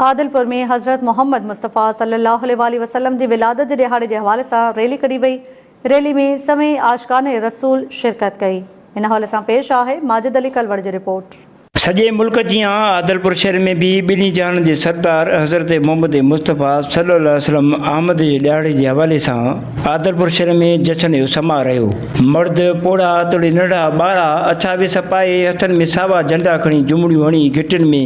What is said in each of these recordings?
عادلپور ۾ حضرت محمد مصطفيٰ صلي الله عليه واٰله وسلم جي ولادت جي ڏهاڙي جي حوالي سان ريلي ڪڍي وئي، ريلي ۾ سوين عاشقان رسول شرڪت ڪئي. ان حوالي سان پيش آهي ماجد علي ڪلوڙ جي رپورٽ. سڄي ملڪ جيان عادلپور شهر ۾ به ٻنهي جهانن جي سردار حضرت محمد مصطفيٰ صلي الله عليه وسلم آمد جي ڏهاڙي جي حوالي سان عادلپور شهر ۾ جشن جو سماء رهيو. مرد، پوڙها توڙي ننڍڙا ٻارا اڇا ويس پائي هٿن ۾ ساوا جهنڊا کڻي جهمڙيون هڻي گهٽين ۾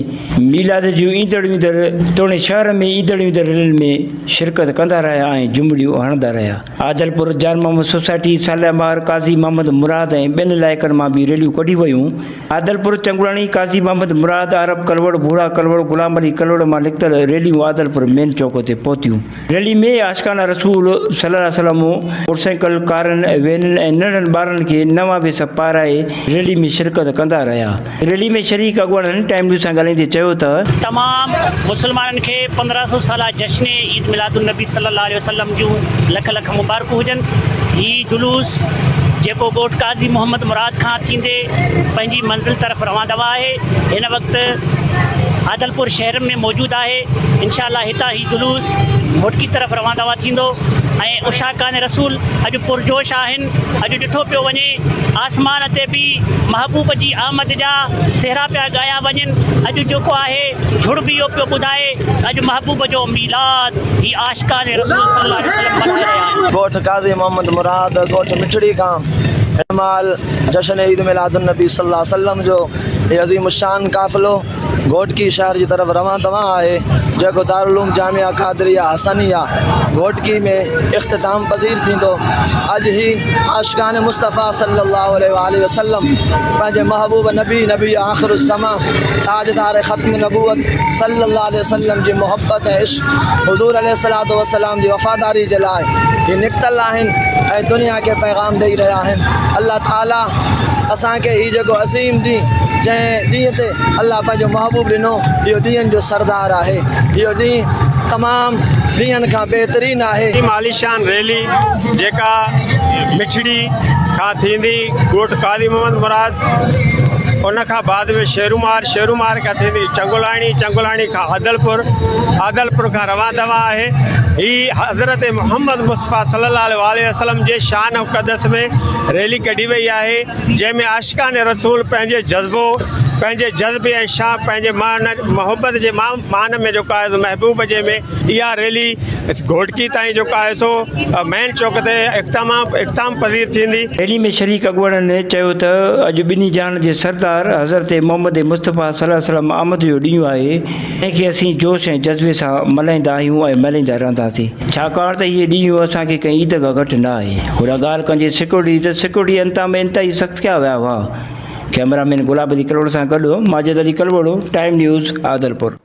ميلاد جون ايندڙ ويندڙ توڻي شهر ۾ ايندڙ ويندڙ ريلين ۾ شرڪت ڪندا رهيا ۽ جهمڙيون هڻندا رهيا. عادلپور، جان محمد سوسائٽي، صالح مهر، قاضي محمد مراد ۽ ٻين علائقن مان به ريليون ڪڍيون ويون. عادلپور، چنگڙاڻي، قاضي محمد مراد، عارب ڪلوڙ، ڀورا ڪلوڙ، غلام علي ڪلوڙ مان نڪتل ريليون عادلپور مين چوڪ تي پهتيون. ريلي ۾ عاشقانه رسول صلي الله عليه وسلم موٽرسائيڪل، ڪارن، وينن ۽ ننڍن ٻارن کي نوان ويس پارائي ريلي ۾ شرڪت ڪندا رهيا. ريلي ۾ شريڪ اڳواڻن ٽائيم نيوز سان ڳالهائيندي چيو ته. تمام مسلمانن کي 1500 سالا جشن عيد ميلاد النبي صلي الله عليه وسلم جون لک لک مبارڪون هجن. هي جلوس جيڪو ڳوٺ قاضي محمد مراد کان ٿيندي پنهنجي منزل طرف روان دوان آهي هن وقت عادلپور شهر ۾ موجود آهي انشاء الله هتان هي جلوس گهوٽڪي طرف روان دوان ٿيندو ۽ عشاقان رسول اڄ پرجوش آهن اڄ ڏٺو پيو وڃي آسمان تي به محبوب جي آمد جا سهرا پيا ڳايا وڃن اڄ جيڪو آهي جھڙ به اهو پيو ٻڌائي ته اڄ محبوب جو ميلاد هي عاشقان رسول صلي الله عليه وسلم ملهائي رهيا آهن. ڳوٺ قاضي محمد مراد ڳوٺ مٺڙي کان هن مهل جشن عيد ميلاد النبي صلي الله عليه وسلم جو هي عظيم الشان قافلو گهوٽڪي شهر جي طرف روان دوان آهي جيڪو دارالعلوم جامعه قادريه حسنيه گهوٽڪي ۾ اختتام پذير ٿيندو. اڄ هي عاشقان مصطفيٰ صلي الله عليه واٰله وسلم پنهنجي محبوب نبي نبي آخر الزمان تاجدار ختم نبوت صلي الله عليه وسلم جي محبت ۽ عشق حضور عليه الصلوة والسلام جي وفاداري جي لاء هي نڪتل آهن ۽ دنيا کي پيغام ڏئي رهيا آهن الله تعالي اسان کي هي جيڪو عظيم ڏينهن جنهن ڏينهن تي الله پنهنجو محبوب ڏنو اهو ڏينهن جو سردار آهي اهو ڏينهن تمام ڏينهن کان بهترين آهي. عظيم عاليشان ريلي جيڪا مٺڙي کان ٿيندي ڳوٺ قاضي محمد مراد ان کان بعد ۾ شيرومار شيرومار کان ٿيندي چنگلاڻي چنگلاڻي کان عادلپور عادلپور کان روان دوان آهي هي حضرت محمد مصطفيٰ صلي الله عليه واٰله وسلم جي شان اقدس ۾ ريلي ڪڍي وئي آهي جنهن ۾ عاشقان رسول پنهنجي جذبو، پنهنجي جذبي ۽ شان، پنهنجي مان محبت جي مان ۾ جيڪو آهي سو محبوب جي ۾ اها ريلي گهوٽڪي تائين جيڪو آهي سو مين چوڪ تي اختتام پذير ٿيندي. ريلي ۾ شريڪ اڳواڻن چيو ته اڄ ٻنهي جهانن جي سردار حضرت محمد مصطفيٰ صلي الله عليه وسلم آمد جو ڏينهن آهي، جنهن کي اسين جوش ۽ جذبي سان ملهائيندا آهيون ۽ ملهائيندا رهنداسين، ڇاڪاڻ ته هيء ڏينهن اسان کي ڪنهن عيد کان گهٽ نه آهي. هوڏانهن ڳالهه ڪجي سيڪيورٽي جي ته سيڪيورٽي انتظام انتهائي سخت ڪيا ويا هئا. ڪئميرا مين گلاب علي ڪلهوڙو سان گڏ ماجد علي ڪلهوڙو، ٽائيم نيوز، عادلپور.